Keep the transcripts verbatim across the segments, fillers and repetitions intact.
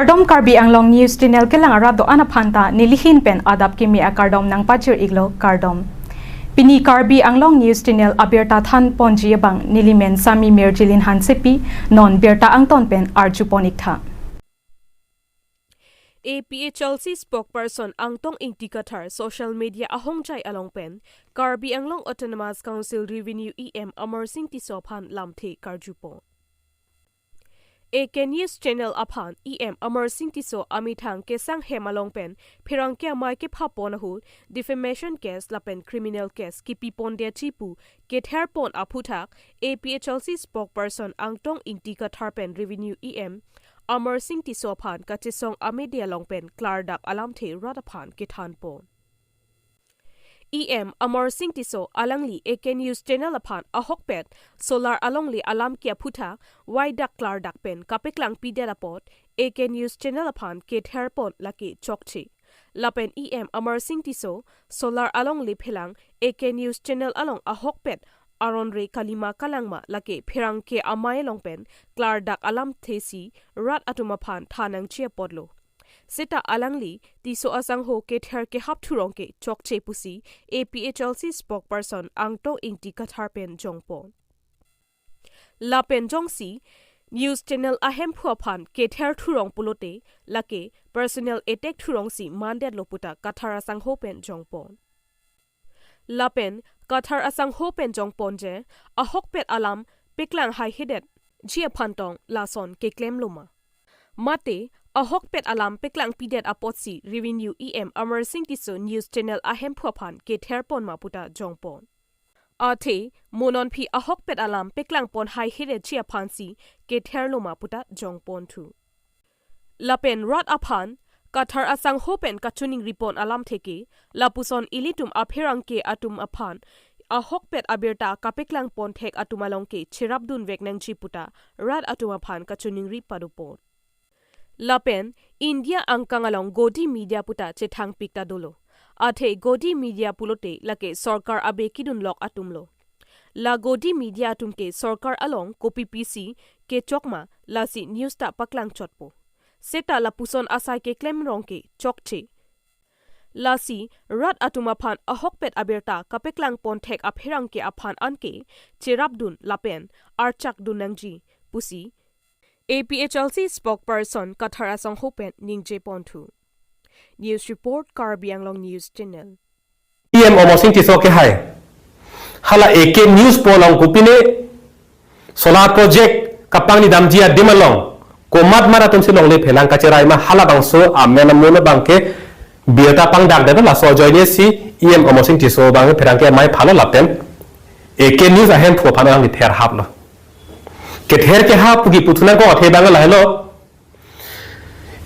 Kardom, Karbi Anglong News Channel kelang arat do-an aphan ta nelihin pen adap kimi akardom nangpachir-iklo, kardom. Pini Karbi Anglong News Channel abirta than ponji abang nelimen Sami Mirjilin Hansepi, non birta angton pen arju pon-iktha. A P H L C spokesperson Angtong Ingti Kathar social media ahongjai along pen Karbi Anglong Autonomous Council Revenue E M Amarsing Tisso aphan lamthe karju pon. A K News Channel aphan E M Amarsing Tisso amethang kesang hem along pen pherangke amei kepha pon ahut defamation case lapen criminal case kipi pondet ji pu kether pon aphuthak A P H L C spokesperson Angtong Ingti Kathar pen Revenue E M Amarsing Tisso aphan kachesong amede along pen klardak alamthe rat aphan kethan pon. E M Amarsing Tisso alangli A K News Channel aphan ahokpet solar alongle alam ke aphuthak waidak klardak pen kapeklangpidet apot A K News Channel aphan kether pon lake chokche. Lapen E M Amarsing Tisso solar alongle phelang A K News Channel along ahokpet aron re kalima kalangma lake pherangke amei along pen klardak alamthe si rat atum aphan than nangji apotlo. Seta alangli Tisso asangho kether kehap thurong ke chokche pusi A P H L C spokesperson Angtong Ingti Kathar pen jongpon. Lapen jongsi News Channel ahemphu aphan kether thurong pulote lake personal attack thurong si mandetlo puta Kathar asangho pen jongpon. Lapen Kathar asangho pen jongpon je ahokpet alam peklang haihedet ji aphan tong lason keklemloma. Mate ahokpet alam peklangpidet apotsi Revenue E M Amarsing Tisso News Channel ahemphu aphan kether ponma puta jongpon. Athe mo nonphi ahokpet alam peklang pon haihedet ji aphansi ketherloma puta jongponthu. Lapen rat aphan Kathar asangho pen kachiningri pon alamthe ke lapuson ilitum apherangke atum aphan ahokpet abirta kapeklang pon thek atum along ke cherapdun vek nangji puta rat atum aphan kachiningri padopon. Lapen India angkang along Godi Media puta chethangpik ta dolo. Athe Godi Media pulote lake sorkar abe kidunlok atumlo. La Godi Media atum ke sorkar along kopi pisi kechokma lasi news ta paklangchotpo. Seta lapuson asai keklem rong ke chokche. Lasi rat atum aphan ahokpet abirta kapeklang pon thek apherangke aphan anke cherapdun lapen archakdun nangji pusi A P H L C spokesperson Kathar asangho pen ningje ponthu. News report, Karbi Anglong News Channel. E M Amarsing Tisso ke hai. Hala A K News pu along kopine solar project kapangni damji adim along komat mat atum si longle phelang kacherai ma halabangso amen amun abangke birta pangdakdet laso ajoine si E M Amarsing Tisso abang pherangke amei phalo lapen A K News ahemphu aphan alangli ther haplo. Kether kehap pu kipu thu nangkok athe abang lahelo.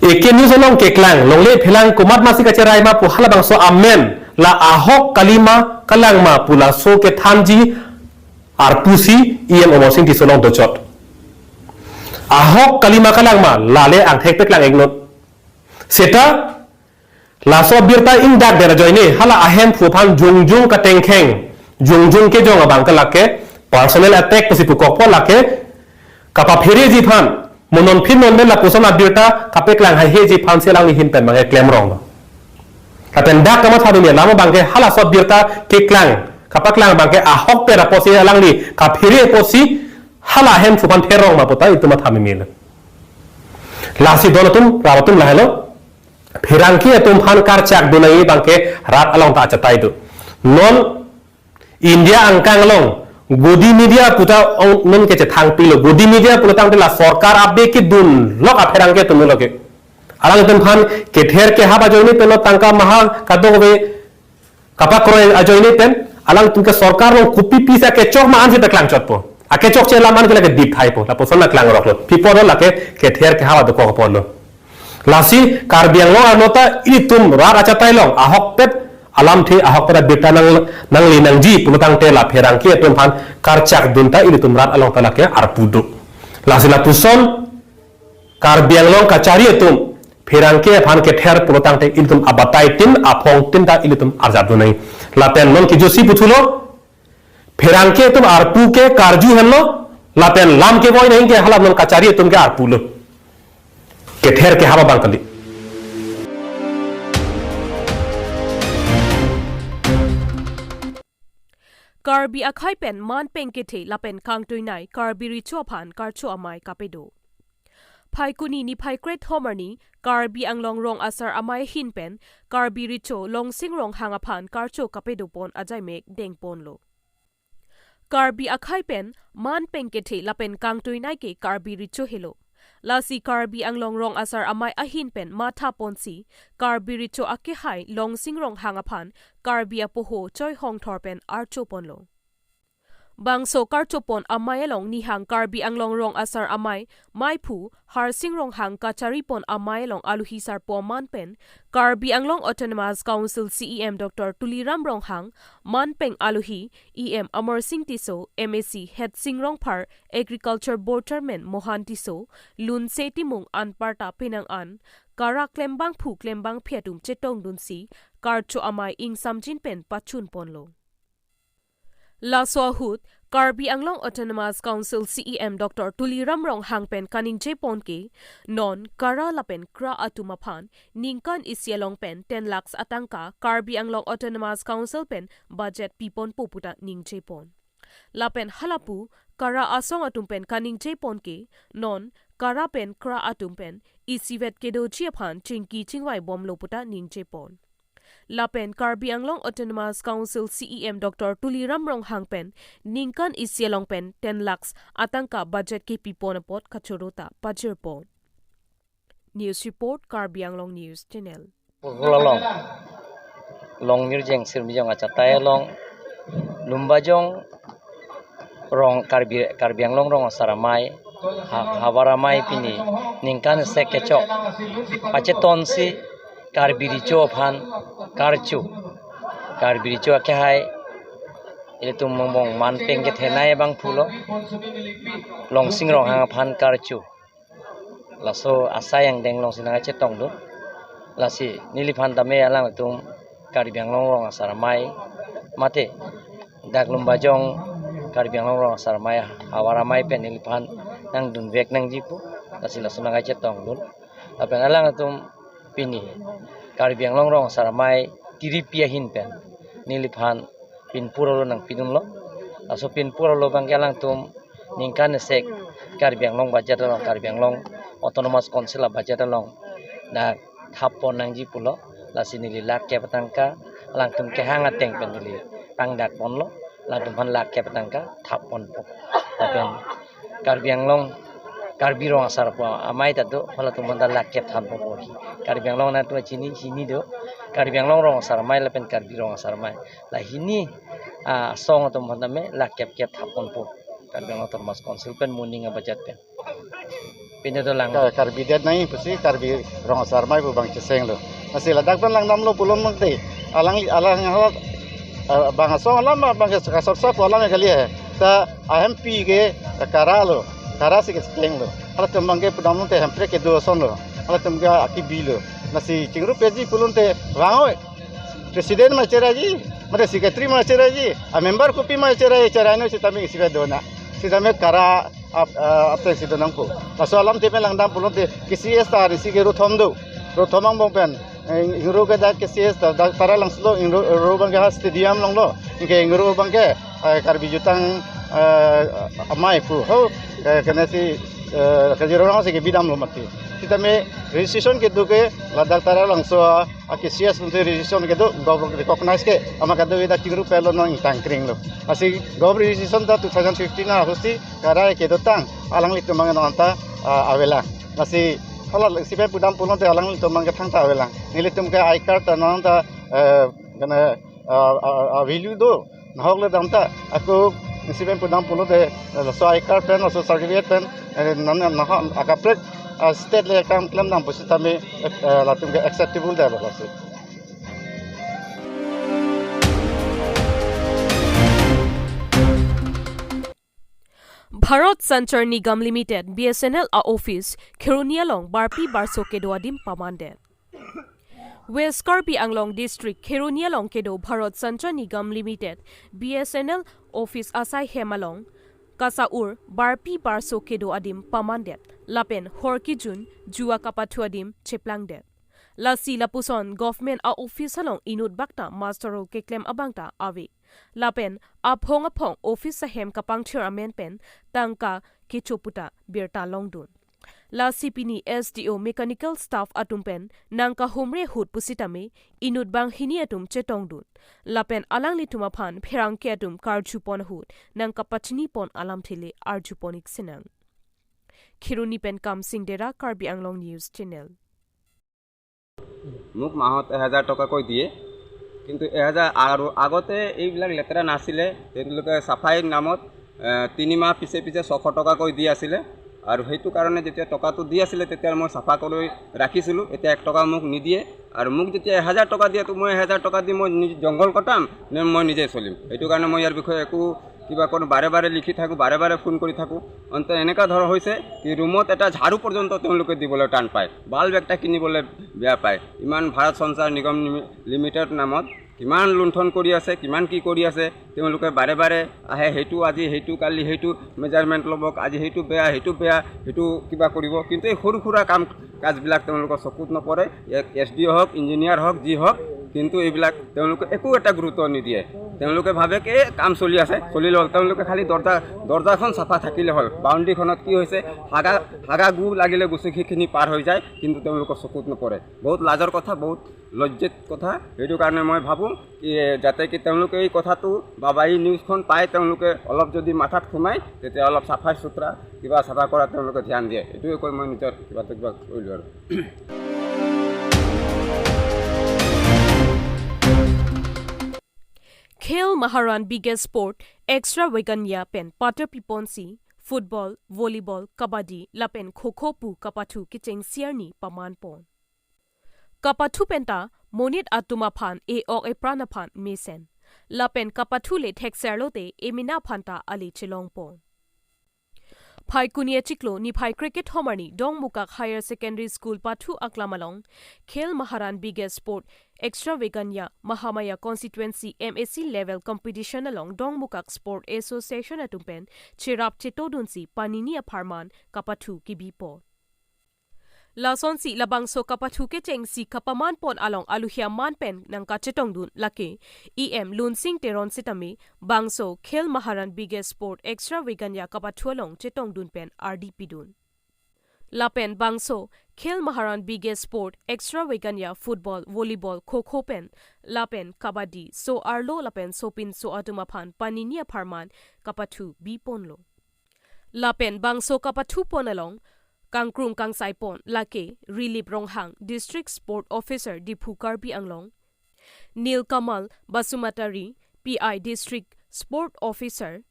A K News along keklang longle phelang komat mat si kacherai ma pu halabangso amen la ahok kalima kalangma pu laso kethanji arpu si E M Amarsing Tisso along dochot. Ahok kalima kalangma lale angthek peklang-iknot. Seta laso birta ingdakdet ajoine hala ahemphu aphan jongjong katengkheng, jongjong kejong abang ke lake personal attack pusi pukokpo, lake kapaphereji aphan, mo nonphi non men lapuson abirta kapeklang haiheji aphan si alangli ahin pen abangke klemronglo. Lapen dak kamatha dun alam abangke halaso birta keklang kapaklang abangke ahokpet apotsi alangli kaphere apotsi hala ahemphu aphan therrong ma puta itum matha memelo. Lasi don atum, rat atum lahelo. Pherangke atum aphan karchakdun nangji abangke rat along ta achatai do. Non India angkang along Godi Media puta ong non kechethangpiklo. Godi Media pulo tangte la sorkar abe kidunlok apherangke atumlo ke. Alangtum aphan kether kehap ajoine pen lo tangka maha kadokave kapakroi ajoine pen alangtum ke sorkar along kopi pisa kechok ma ansi peklangchotpo. Akechokche alam anke lake dip thaipo. Lapuson nangklangroklo. Pi apotlo lake kether kehap adokok apotlo. Lasi Karbi Anglong arlo ta ilitum rat achatai along ahokpet alamthe ahokpet abirta nang nangle nangji pulo tangte la pherangke atum aphan karchakdun ta ilitum rat along ta lake arpu do. Lasi lapuson Karbi Anglong kachari atum pherangke aphan kether pulo tangte ilitum abatai tin aphong tin ta ilitum arjapdun nangji. Lapen non kijutsi puthulo, pherangke atum arpu ke karju henlo, lapen lam kevoi nangji ke hala non kachari atum ke arpulo. Kether ke haba bang kali. Karbi akhei pen man pengkethe lapen kangtuinei Karbi Recho aphan karcho amei kapedo. Phaikuni niphai kre-thom arni Karbi Anglong Rong Asar Amei ahin pen Karbi Recho Longsing Ronghang aphan karcho kapedopon ajaimek dengponlo. Karbi akhei pen man pengkethe lapen kangtuinei ke Karbi Recho helo. Lasi Karbi Anglong Rong Asar Amei ahin pen mathaponsi Karbi Recho akehai Longsing Ronghang aphan Karbi apoho Choi Hongthor pen archoponlo. Bangso karchopon amei along nihang Karbi Anglong Rong Asar Amei meiphu Harsing Ronghang kacharipon amei along alohi sarpo aman pen Karbi Anglong Autonomous Council C E M Doctor Tuliram Ronghang, man peng alohi E M Amarsing Tisso, M A C Headsing Rongphar, Agriculture Board Chairman Mohan Tisso, Lunse Timung anparta penang an, kara klembangphu klembangphi atum chetongdunsi karcho amei ingsamjin pen pachunponlo. Laso ahut, Karbi Anglong Autonomous Council C E M Doctor Tuliram Ronghang pen kaningjepon ke, non kara lapen kra atum aphan ningkan isi along pen ten lakhs atangka Karbi Anglong Autonomous Council pen budget piponpo puta ningjepon. Lapen halapu kara asong atum pen kaningjepon ke, non kara pen kra atum pen isivet kedoji aphan chingki chingvaibomlo puta ningjepon. Lapen Karbi Anglong Autonomous Council C E M Doctor Tuliram Ronghang pen ningkan isi along pen ten lakhs atangka budget kepipon apot kachoro ta pajirpon. News report, Karbi Anglong News Channel. Pukulolong, Longmirjeng Sirmijong achatai along, Lumbajong Rong Karbi, Karbi Anglong Rong Asar Amei, ha-, Havar Amei pini ningkan isi kechok pachetonsi Karbi Recho aphan karcho. Karbi Recho akehai ilitum mongbong man pengkethenei abangphulo, Longsing Ronghang aphan karcho. Laso asai angdeng alongsi nangkachetongdun. Lasi neliphan tame alangtum Karbi Anglong Rong Asar Amei mate dak Lumbajong Karbi Anglong Rong Asar Amei, Havar Amei pen neliphan nangdunvek nangji pu. Lasi laso nangkachetongdun. Lapen alangtum pini Karbi Anglong Rong Asar Amei tiripi ahin pen neliphan pinpur alo nangpidunlo. Laso pinpur alo abangke alangtum ningkan isi Karbi Anglong budget along, Karbi Anglong Autonomous Council a budget along dak thappon nangji pulo. Lasi neli lakh kep atangka alangtum kehang ateng pen neli pangdakponlo. Alangtum aphan lakh kep atangka thapponpo. Lapen Karbi Anglong, Karbi Rong Asar Amei ta do, halatum aphan ta lakh kep thapponpo. Karbi Anglong nangtum chini, chini do, Karbi Anglong Rong Asar Amei lapen Karbi Rong Asar Amei. La hini, ah, asong atum aphan tame lakh kep kep thapponpo. Karbi Anglong Autonomous Council pen moning a budget pen. Pine dolang. Ka-, Karbi det nangji pusi Karbi Rong Asar Amei pu bang chesenglo. Lasi ladak pen langdamlo pulo mangte. Alang, alang, alang, ah, bang asong alam, bang ke kasor sor alam kali he. Ta ahem pi ke kara lo, kara si kechenglo. Halatum abangke pudamlo te hemprek kedo asonlo. Halatum ke akibi lo. Lasi chingrup peji pulote vang oi. President ma cheraiji, mate secretary ma cheraiji, a member kopi ma cherai, cherainoi sitame isivet dona. Sitame kara ap-, ah, apeng si donangpo. Laso alam tame langdam pulote K C S ta isi ke ro thom do. Ro thom angbong pen, eh, ingro ke dak K C S ta, dak Taralangso lo, ingro, ro abangke ha stadium along lo. Anke ingro abangke, eh, Karbi Jutang, eh, Amei pu. Ho, eh, kena si, eh, Kajirorang si kebidamlo mati. Sitame registration kedo ke ladak Taralangso a K C S atum si registration kedo, government recognize ke, amat kedo ida chingrup pelo nang tangkring lo. Lasi government registration ta two thousand fifteen a husi kara kedotang, alanglitum abang nangta, ah, avelang. Lasi, hala lasi pen pudam pulote alanglitum abangke thangta avelang. Nelitum ke I card ta nangta, eh, kena, ah, ah, ah, value do, nahok le damta, ako isi pen pudam pulote, eh, laso I card pen, laso certificate pen, eh, nang, nang, akaprek, ah, state le kam klemdam pusitame, eh, latum ke acceptable de lo lasi. Bharat Sanchar Nigam Limited, B S N L a office Kheroni along barpi barso kedo adim pamandet. West Karbi Anglong District Kheroni along kedo Bharat Sanchar Nigam Limited, B S N L office asai hem along kasa-ur barpi barso kedo adim pamandet. lapen hor kejun jua kapathu adim cheplangdet. Lasi lapuson government a-office along inut bakta master roll keklem abangta ave. Lapen aphong aphong office ahem kapangthir amen pen tangka kecho puta birta longdun. Lasi pini S D O mechanical staff atum pen nangkahumri ahut pusitame inut banghini atum chetongdun. Lapen alanglitum aphan pherangke atum karjupon ahut nangkapachinipon alamthe le arjupon-ik sinang. Kheroni pen Kamsing Dera, Karbi Anglong News Channel. মোক মাহত এহেজাৰ টকাকৈ দিয়ে, কিন্তু এহেজাৰ আৰু আগতে এইবিলাক লেতেৰা নাছিলে, তেওঁলোকে চাফাইৰ নামত এ, তিনি মাহ পিছে পিছে ছশ টকাকৈ দি আছিলে। আৰু সেইটো কাৰণে যেতিয়া টকাটো দি আছিলে, তেতিয়া মই চাফা কৰি ৰাখিছিলোঁ। এতিয়া এক টকা মোক নিদিয়ে। আৰু মোক যেতিয়া এহেজাৰ টকা দিয়ে, তো মই এহেজাৰ টকা দি মই নিজ জংঘল কটাম নে মই নিজে চলিম? সেইটো কাৰণে মই ইয়াৰ বিষয়ে একো কিবা কৰোঁ, বাৰে বাৰে লিখি থাকোঁ, বাৰে বাৰে ফোন কৰি থাকোঁ। অন্ত এনেকুৱা ধৰ হৈছে কি, ৰুমত এটা ঝাৰু পৰ্যন্ত তেওঁলোকে দিবলৈ টান পায়, বাল্ব এটা কিনিবলৈ বেয়া পায়। ইমান ভাৰত সঞ্চাৰ নিগম নিমি- লিমিটেড নামত কিমান লুণ্ঠন কৰি আছে, কিমান কি কৰি আছে, তেওঁলোকে বাৰে বাৰে আহে, সেইটো আজি সেইটো, কালি সেইটো মেজাৰমেণ্ট ল'ব, আজি সেইটো বেয়া, সেইটো বেয়া, সেইটো কিবা কৰিব। কিন্তু এই সৰু সুৰা কাম কাজবিলাক তেওঁলোকৰ চকুত নপৰে। এছ ডি অ' হওক, ইঞ্জিনিয়াৰ হওক, যি হওক, কিন্তু এইবিলাক তেওঁলোকে একো এটা গুৰুত্ব নিদিয়ে। তেওঁলোকে ভাবে কি, এই কাম চলি আছে, চলি লওক, তেওঁলোকে খালি দৰ্জা দৰ্জাখন চাফা থাকিলে হ'ল, বাউণ্ডেৰীখনত কি হৈছে, হাগা হাগা গু লাগিলে গুচি সেইখিনি পাৰ হৈ যায়, কিন্তু তেওঁলোকৰ চকুত নপৰে। বহুত লাজৰ কথা, বহুত লজ্জিত কথা। সেইটো কাৰণে মই ভাবোঁ কি, যাতে কি তেওঁলোকে এই কথাটো বা বা এই নিউজখন পাই, তেওঁলোকে অলপ যদি মাথাত সোমায়, তেতিয়া অলপ চাফাই চুথৰা কিবা চাফা কৰাত তেওঁলোকে ধ্যান দিয়ে। এইটোৱে কৈ মই নিজৰ কিবা এটা কিবা কৰিলোঁ আৰু। Khel Maharan biggest sport extravaganza pen pater piponsi football, volleyball, kabaddi lapen kho kho pu kapathu kechengsi arni pamanpon. Kapathu penta monit atum aphan e-ok epran aphan mesen. Lapen kapathu le thekser lote emena aphanta ale chelongpon. Phaikuni achiklo niphai kre-kethom arni Dongmukak Higher Secondary School pathu aklam along Khel Maharan biggest sport extravaganza Mahamaya constituency M A C level competition along Dongmukak Sport Association atum pen cherap chetodunsi panini apharman kapathu kebipon. Lasonsi labangso kapathu kechengsi kapamanpon along aluhia man pen nangkachetongdun lake E M Lunsing Teron sitame bangso Khel Maharan biggest sport extravaganza kapathu along chetongdun pen ardi pidun. Lapen bangso Khel Maharan biggest sport extravaganza football, volleyball, kho kho pen lapen kabaddi so arlo lapen sopinso atum aphan panini apharman kapathu biponlo. Lapen bangso kapathupon along kangkrung kangsaipon lake Rilip Ronghang, District Sport Officer, Diphu, Karbi Anglong, Nilkamal Basumatary, P I, District Sport Officer,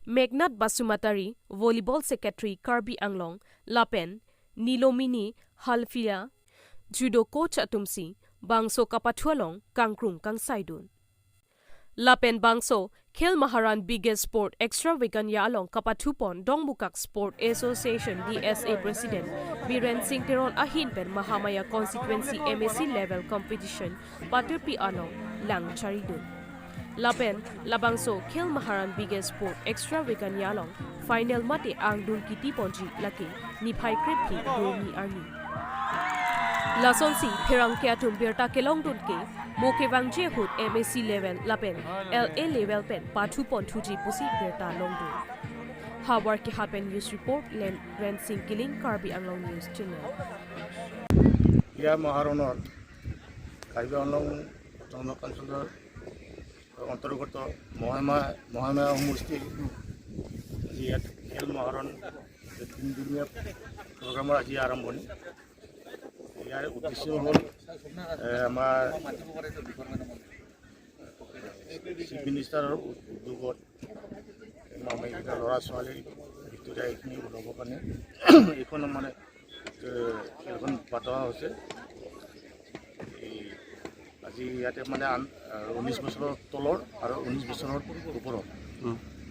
Meghnad Basumatary, Volleyball Secretary, Karbi Anglong, lapen Nilomini Halfia, Judo Coach atumsi bangso kapathu along kangkrung kangsaidun. Lapen bangso Khel Maharan biggest sport extravaganza along kapathupon Dongmukak Sport Association, D S A, President Biren Singh Teron ahin pen Mahamaya constituency M A C level competition paterpi along lang charidun. Lapen labangso Khel Maharan biggest sport extravaganza along final mate angdung kitiponji lake niphai krephi Domi arni. Lasonsi pherangke atum birta kelongdun ke mo kevangji ahut M A C level lapen L A level pen pathuponthuji pusi birta longdun. Havar Kehat pen news report, Len Rensing Killing, Karbi Anglong News Channel. ইয়াৰ মহাৰণৰ কাৰ্বি আংলং অট'নমাছ কাউন্সিলৰ অন্তৰ্গত মহামা মহামায়া সমষ্টি আজি ইয়াত খেল মহাৰণ তিনিদিনীয়া প্ৰগ্ৰামৰ আজি আৰম্ভণি। ইয়াৰ উদ্দেশ্য হ'ল এ, আমাৰ চিফ মিনিষ্টাৰৰ উদ্যোগত আমাৰ এইকেইটা ল'ৰা ছোৱালী ভিতৰীয়া এইখিনি ওলাবৰ কাৰণে এইখন মানে এ, খেলখন পতা হৈছে। এই আজি ইয়াতে মানে আন- আ, ঊনৈছ বছৰৰ তলৰ আৰু ঊনৈছ বছৰৰ ওপৰৰ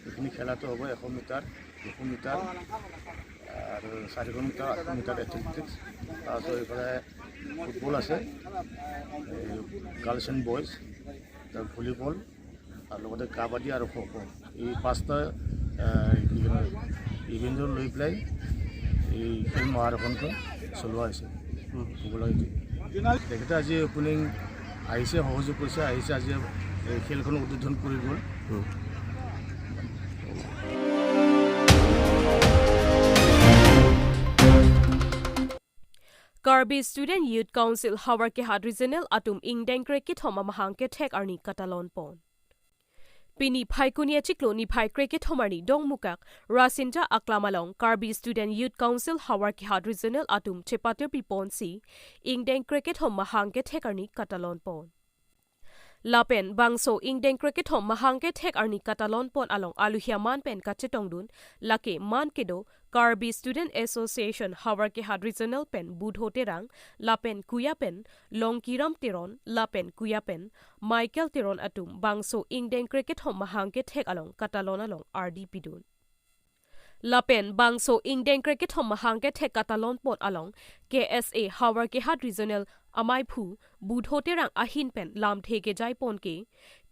এইখিনি খেলাটো হ'ব এশ মিটাৰ, দুশ মিটাৰ আৰু চাৰিশ মিটাৰ, আঠশ মিটাৰ এথলেটিক্স। তাৰপিছত এইফালে ফুটবল আছে, এই গাৰ্লছ এণ্ড বইজ, তাৰ ভলীবল আৰু লগতে কাবাডী আৰু খো খো। এই পাঁচটা আ, কি কয়, ইভেণ্টৰ লৈ পেলাই এই খেল মহাৰথনখন চলোৱা হৈছে। হুম। হ'ব লাগে। তেখেতে আজি অপেনিং আহিছে, সহযোগ কৰিছে, আহিছে আজি এই খেলখন উদ্বোধন কৰি গ'ল। হুম। Karbi Student Youth Council Howraghat Regional atum ingdeng krekethom amahang kethek arni katalon pon. Pini Phaikuni achiklo niphai krekethom arni Dongmukak Rasinja Aklam along Karbi Student Youth Council Howraghat Regional atum chepatirpi ponsi ingdeng krekethom mahang kethek arni katalon pon. Lapen bangso ingdeng krekethom mahang kethek arni katalon pon along aluhi aman pen kachetongdun, lake man kedo Karbi Student Association Howraghat Regional pen Budho Terang, lapen kuya pen Longkiram Teron, lapen kuya pen Michael Teron atum bangso ingdeng krekethom mahang kethek along katalon along ardi pidun. Lapen bangso ingdeng krekethom mahang kethek katalon pon along K S A Howraghat Regional amaiphu Budho Terang ahin pen lamthe kejai pon ke,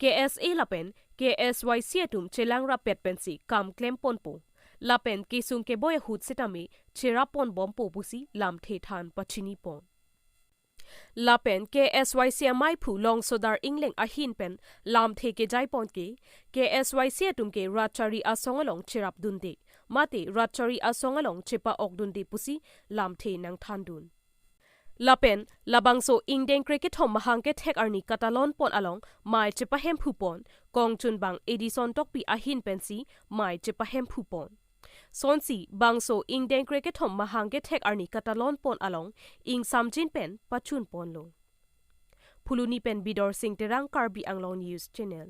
K S A lapen K S Y C atum chelang rapet pensi kam klem ponpo. Lapen kesung keboi ahut setame cherap pon bompo pusi lamthe than pachini pon. Lapen K S Y C amaiphu Longsodar Ingleng ahin pen lamthe kejai pon ke, K S Y C atum ke rat chari asong along cherap dunde, mate rat chari asong along chepa-ok dunde pusi lamthe nangthandun. Lapen labangso ingdeng krekethom mahang kethek arni katalon pon along mei chepahemphu pon, kongchunbang Edison Tokbi ahin pensi mei chepahemphu pon. Sonsi bangso ingdeng krekethom mahang kethek arni katalon pon along ingsamjin pen pachun ponlo. Phuloni pen Bidor Sing Terang, Karbi Anglong News Channel.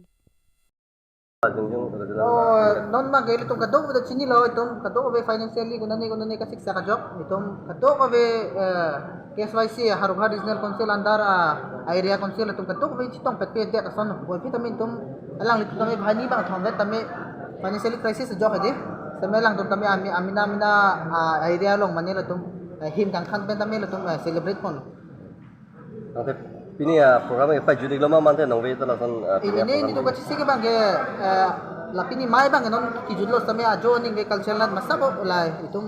Jingjung, Oh, non abang ke ilitum kadokave ta chinilo, itum kadokave financially gunani gunani kasiksak ajok, itum kadokave, eh, K S Y C, Howraghat Regional Council under, ah, area council atum kadokave chetongpet pedet ason, boi pi tame itum alanglitum tame banghini bang thomvet tame financially crisis ajok hedi. Seme alangtum tame ami, amena amena, ah, area along mane latum, eh, him kangthan pen tame latum, eh, celebrate pon. Ante pini aprogram ke pajut-iklo ma mate nonve ta lason, ah, pini Ini, aprogram ini ke? Tuka chisi ke abang ke, eh, la pini mei abang ke non kijutlo seme ajo aning ke cultural night masabo lai itum,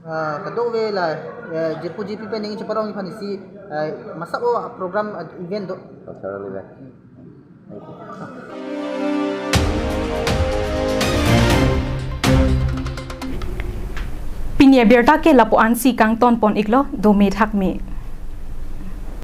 eh, kadokave lai, eh, jirpo jirpi pen ning cheparong iphan isi, eh, masabo program, eh, event do. Cultural event. Thank you. Pini abirta ke lapu-ansi kangton pon-iklo, dome thakme.